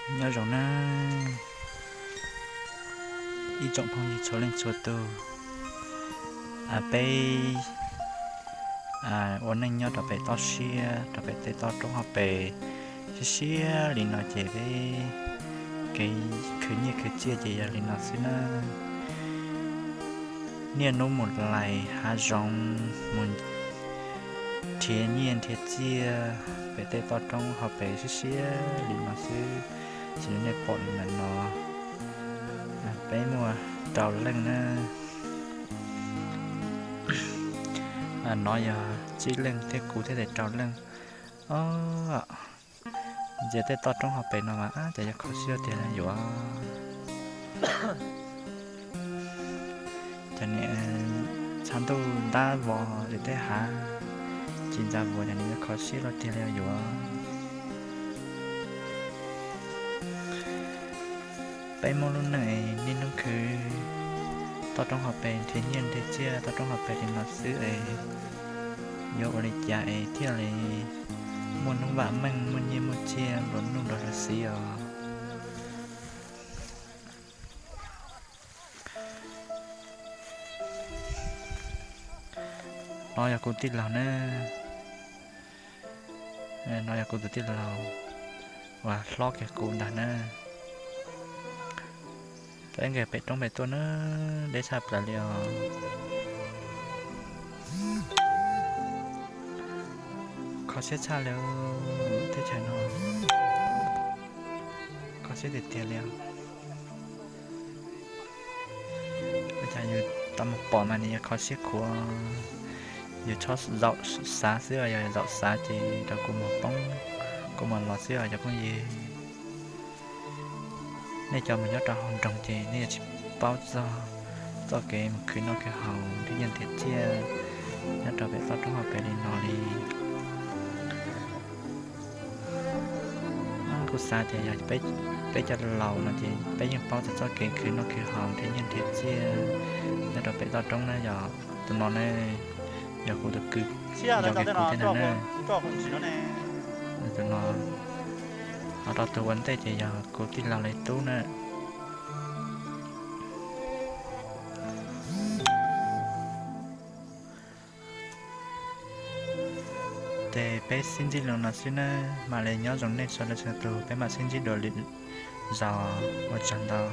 Nyob zoo nawb ib tsoom phooj ywg txhua leej txhua tus. Peb ua neej nyob rau pem toj siab, rau pem tej toj roob hauv pes siab siab li no ces peb kev khwv nyiaj khwv txiaj ces yog li no xwb nawb. Niaj hnub mus lais hav zoov mus nrhiav nyiaj nrhiav txiaj pem tej toj roob hauv pes siab siab li no xwb. Xws li nej pom li ntawm no, peb muaj rau leej na. No yog tsib leej thiab kuv thiab ces rau leej. Ntxias tej toj roob hauv pes no mas cas yuav kho siab tiag yuav. Cov niam tshav ntuj ntab vos lwm tej hav, ci ntxa vuas cov niam yuav kho siab tiag li yuav. Peb muaj lub neej es niaj hnub khwv toj roob hauv pes nrhiav nyiaj nrhiav txiaj toj roob hauv pes li no xwb es yuav ua li cas es thiaj li muaj hnub vam meej muaj nyiaj muaj txiaj nplua nuj nrog luag xiv os. No yog kuv tij laug na. No yog kuv tus tij laug uas hlob kiag kuv ntag na. Peb nqes pem roob pem tuaj na, deb tshaj plaws li os. Kho siab tshaj li teb chaws no, kho siab tiag tiag li os. Ua cas yus tau mus pom mas nws yuav kho siab khuav. Yus txhob zaum xav xwb os, yog zaum xav ces rau kua muag poob kua muag los xwb os cov phooj ywg. Nej cov mus nyob rau hauv nroog ces nej yuav tsis paub txog txoj kev mus khwv noj khwv haus nrhiav nyiaj nrhiav txiaj nyob rau pem toj roob hauv pes li no li. Kuv xav tias yog peb cov laus no ces peb yeej paub txog txoj kev khwv noj khwv haus nrhiav nyiaj nrhiav txiaj nyob rau pem toj roob na. Yog tus no ne, yog kuv tus kwv, yog kuv thiab na. Tus no ho rau tus ua ntej ces yog kuv tij laug li tub na. Ces peb sib ntsib li no xwb nawb, mam li nyob zoo nej sawv daws txhua tus, peb mam sib ntsib dua lwm zaus, ua tsaug ntau.